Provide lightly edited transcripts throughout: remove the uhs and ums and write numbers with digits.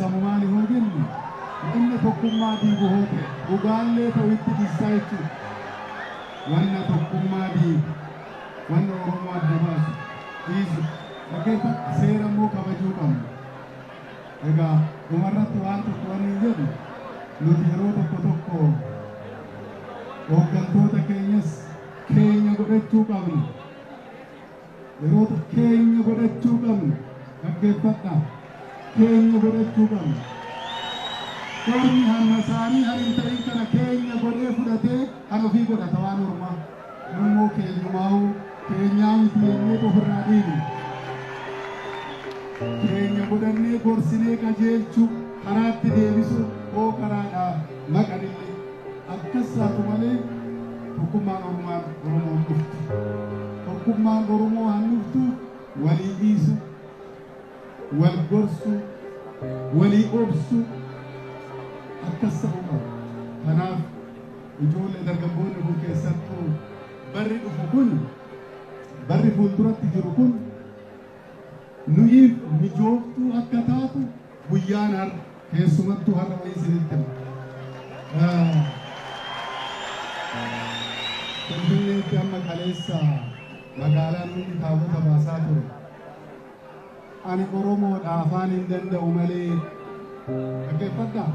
gorsamu maali hoo jenne wanna tokkummaa diigu hoo ta'e dhugaallee ta'u itti dhiisaa jechuudha. Wanna tokkummaa diigu, wanna Oromoo adda baasu dhiisu. Dhaggeeffadha, seera immoo kabajuu qabna. Egaa dhumarratti waan tokko wanni hin jedhu nuti yeroo tokko tokko hooggantoota keenyas keenya godhachuu qabna. Yeroo keenya godhachuu qabna. Dhaggeeffadha. Keenya godhachuu qabna. Ormi hamma isaanii har hin ta'in kana keenya godhee fudhatee kan ofii godhata waan ormaa. Immoo keenyumaa'uu keenyaa miti jennee ofirraa dhiibna. Keenya godhannee gorsinee qajeelchuu karaatti deebisuu hoo karaadhaa maqanillee akkas taatu malee tokkummaan Oromaan Oromoon dhuftu. Tokkummaan Oromoo han dhuftu walii dhiisu, wal gorsu, walii obsu akkas ta'uu qaba. Kanaaf ijoollee dargaggoonni kun keessattuu barri dhufu kun barri fuulduratti jiru kun nuyiif mijooftuu akka taatu guyyaan har'a keessumattuu har'a wayii isinitti hima. Finfinneetti amma kaleessa magaalaan hundi taabota baasaa ture. Ani Oromoodha afaan hin danda'u malee dhaggeeffadhaa.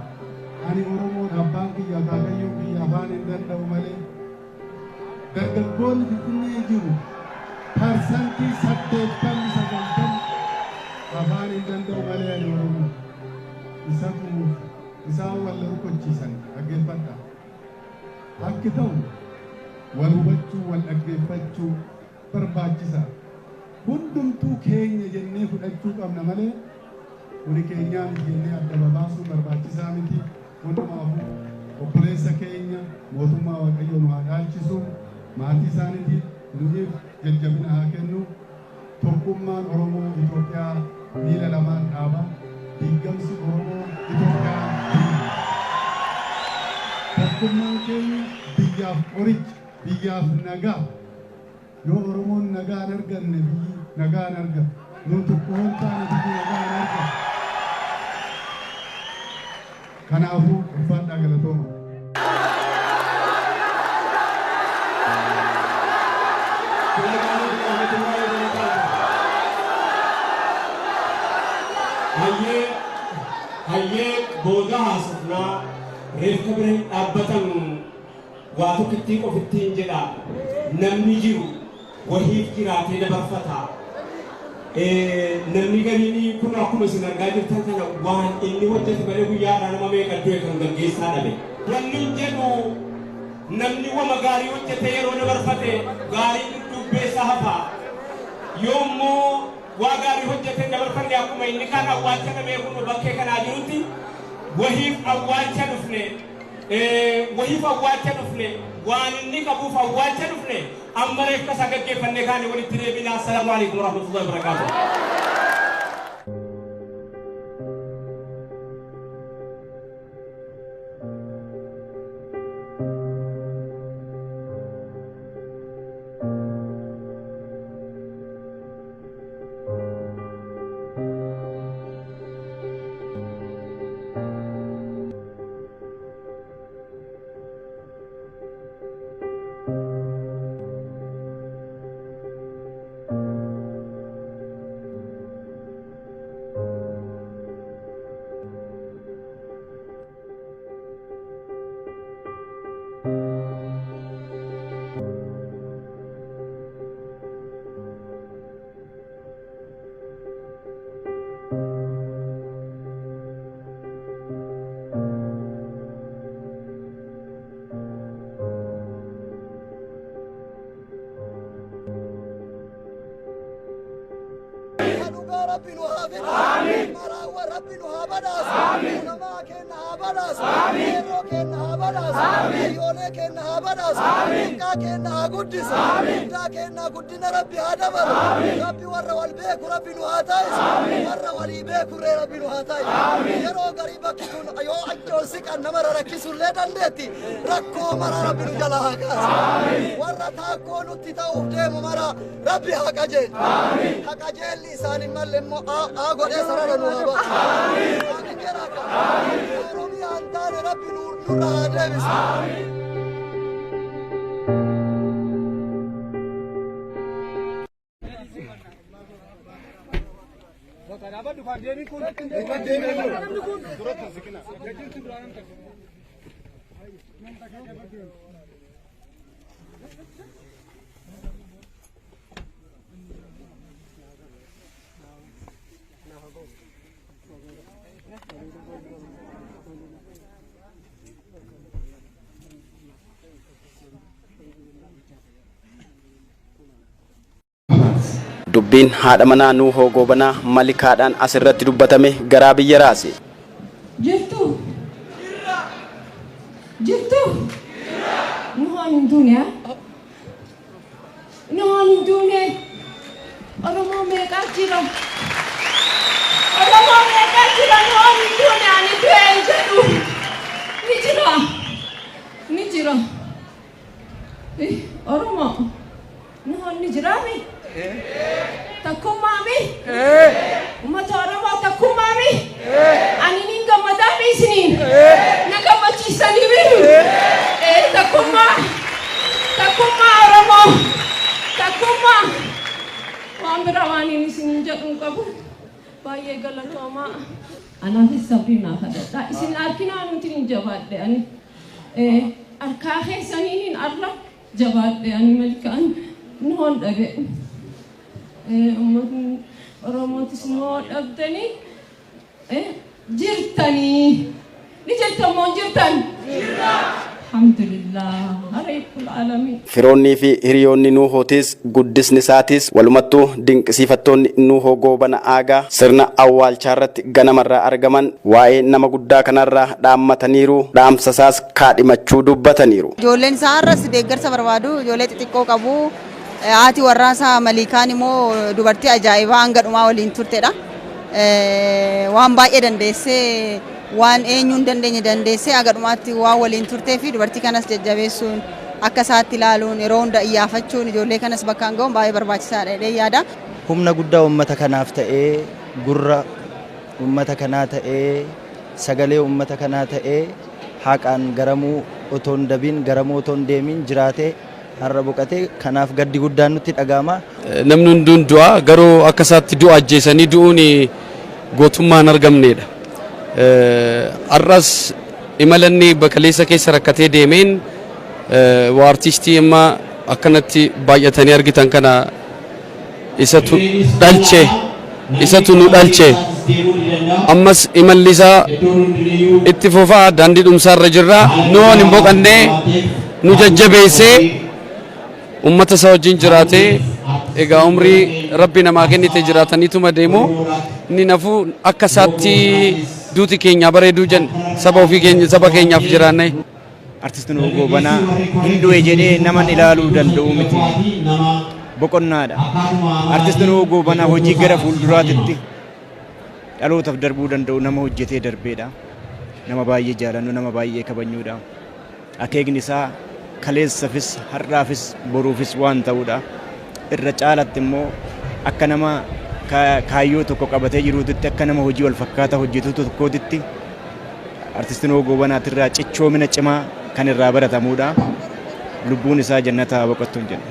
Ani Oromoodha abbaan kiyya akaakayyuun kiyya afaan hin danda'u malee dargaggoonni Finfinnee jiru 80% 90 afaan hin danda'u malee ani Oromoo. Isatu isaan wal rukochiisan dhaggeeffadhaa. Akki ta'u wal hubachuu wal dhaggeeffachuu barbaachisa. Hundumtuu keenya jennee fudhachuu qabna malee kuni keenyaa miti jennee adda babaasuun barbaachisaa miti. Hundumaafuu obboleessa keenya mootummaa Waaqayyoo nu haa dhaalchisu. Maatii isaaniitiif nuyiif jajjabina haa kennu. Tokkummaan Oromoo Itoophiyaa miila lamaan dhaaba. Diiggamsi Oromoo Itoophiyaa diiga. Tokkummaan keenya biyyaaf qoricha, biyyaaf nagaa. Yoo Oromoon nagaa hin arganne biyyi nagaa hin argatu. Nuun tokko hoo hin taane biyyi nagaa hin argatu. Kanaafuu ulfaadhaa galatooma. Hayyee hayyee booda haasofnaa reeffa bira hin dhaabbatan waa tokkittii qofittiin jedha namni jiru wahiif jiraatee dabarfata. Namni gariin kun akkuma isin argaa jirtan kana waan inni hojjete malee guyyaa irraa nama meeqa du'e kan gaggeessaa dhabe. Wanni hin jedhu namni wama gaarii hojjete yeroo dabarfate gaarii dudduubbeessa hafa. Yoo immoo waa gaarii hojjete dabarfanne akkuma inni kaan awwaalcha dhabee kun bakkee kanaa jirutti wahiif awwaalcha dhufne wahiif awwaalcha dhufne waan inni qabuuf awwaalcha dhufne amma reeffa isaa gaggeeffannee kaane walitti deebina. Assalaamu alaikum warahmatullahi wabarakaatuh. Dhugaa Rabbi nu haa fidu. Maraawwan Rabbi nu haa badhaasu. Ulamaa keenya haa badhaasu. Qeerroo keenya haa badhaasu. Hayyoolee keenya haa badhaasu. Xiqqaa keenya haa guddisu. Guddaa keenya guddina Rabbi haa dabalu. Rabbi warra wal beeku Rabbi nu haa taasisu. Warra walii beekurree Rabbi nu haa taasisu. Yeroo garii bakki kun yoo achoon siqan nama rakkisuullee dandeetti. Rakkoo mara Rabbi nu jalaa haa kaasu. Warra taakkoo nutti ta'uuf deemu mara Rabbi haa qajeelchu. Haa qajeelli isaan hin malle immoo haa godhee sarara nu haa baasu. Amiin jedhaa. nurra haa deebisu. Dubbiin haadha manaa Nuuhoo Goobanaa Malikaadhaan asirratti dubbatame garaa biyya raase. Jirtuu? Jirtuu? Nuhoon hin duune haa? Nuhoon hin duune. Oromoo meeqaa jira? Oromoo meeqaa jira? Nuhoon hin duune ani du'e hin jedhu. Ni jira. Ni jira. Oromoo. Nuhoon ni jiraami? Takkummaami? Uummata Oromoo takkummaami? Ani nin gammadaami isiniin? Na gammachiisanii miru? Takkummaa! Takkummaa Oromoo! Takkummaa! Waan biraa waan inni isiniin jedhu hin qabu. Baay'ee galatoomaa. Anaafis sabrii naa kadhadhaa. Isin arkinaa nuti hin jabaadhe ani. Harkaa keessaniin hin arra jabaadhe ani Malkaan nuhoon dhabe. Uummatni Oromootis nuhoo dhabdanii jirtanii. Ni jirtan moo hin jirtan? Alhamdulillah. Rabbil Alamin. Firoonnii fi hiriyoonni Nuuhootis guddisni isaatis walumattuu dinqisiifattoonni Nuuhoo Goobana Aagaa sirna awwaalchaa irratti ganamarraa argaman waa'ee nama guddaa kanarraa dhaammataniiru, dhaamsa isaas kaadhimachuu dubbataniiru. Ijoolleen isaa har'as deeggarsa barbaadu, ijoollee xixiqqoo qabu. Haati warraa isaa Maliikaan immoo dubartii ajaa'ibaa hanga dhumaa waliin turtedha. Waan baay'ee dandeessee, waan eenyuu hin dandeenye dandeessee haga dhumaatti waan waliin turtee fi dubartii kanas jajjabeessuun, akka isaatti ilaaluun, yeroo hunda iyyaafachuun, ijoollee kanas bakkaan ga'uun baay'ee barbaachisaadha jedhee yaada. Humna guddaa uummata kanaaf ta'ee, gurra uummata kanaa ta'ee, sagalee uummata kanaa ta'ee, haqaan garamuu otoo hin dabin, garamuu otoo hin deemin jiraatee har'a boqate. Kanaaf gaddi guddaan nutti dhaga'ama. Namni hunduun du'a, garuu akka isaatti du'a ajjeesanii du'uun gootummaa hin argamneedha. Har'as imala inni bakaleessa keessa rakkatee deemeen waa artiistii amma akkanatti baay'atanii argitan kana isatu dhalche, isatu nu dhalche. Ammas imalli isaa itti fufaa, daandii dhumsaa irra jirra. Nuhoon hin boqannee, nu jajjabeessee, ummata isaa wajjin jiraatee, egaa umrii Rabbi namaa kennite jiraataniituma deemu. Inni nafuu akka isaatti duuti keenya bareeduu jenna, saba ofii keenya, saba keenyaaf jiraanne. Artist Nuhuu Goobanaa hin du'e jedhee naman ilaaluu danda'u miti. Boqonnaadha. Artist Nuhuu Goobanaa hojii gara fuulduraatitti dhalootaaf darbuu danda'u nama hojjetee darbeedha. Nama baay'ee jaalannu, nama baay'ee kabajnuudha. Akeekni isaa kaleessafis, har'aafis, boruufis waan ta'uudha. Irra caalatti immoo akka nama kaayyoo tokko qabatee jiruutitti, akka nama hojii wal fakkaataa hojjetu tokkootitti Artist Nuhuu Goobanaatirraa cichoomina cimaa kan irraa baratamuudha. Lubbuun isaa jannata haa boqottuun jenna.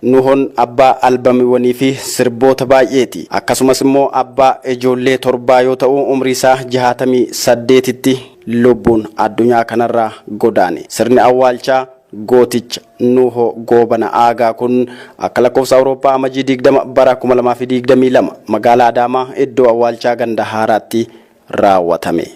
Nuhoon abbaa albamiiwwanii fi sirboota baay'eeti. Akkasumas immoo abbaa ijoollee torbaa yoo ta'u umrii isaa 68tti lubbuun addunyaa kanarraa godaane. Sirni awwaalchaa gooticha Nuhoo Goobana Aagaa kun akka lakkoofsa Awurooppaa Amajjii 20 bara 2022 magaalaa Adaamaa iddoo awwaalchaa ganda Haaraatti raawwatame.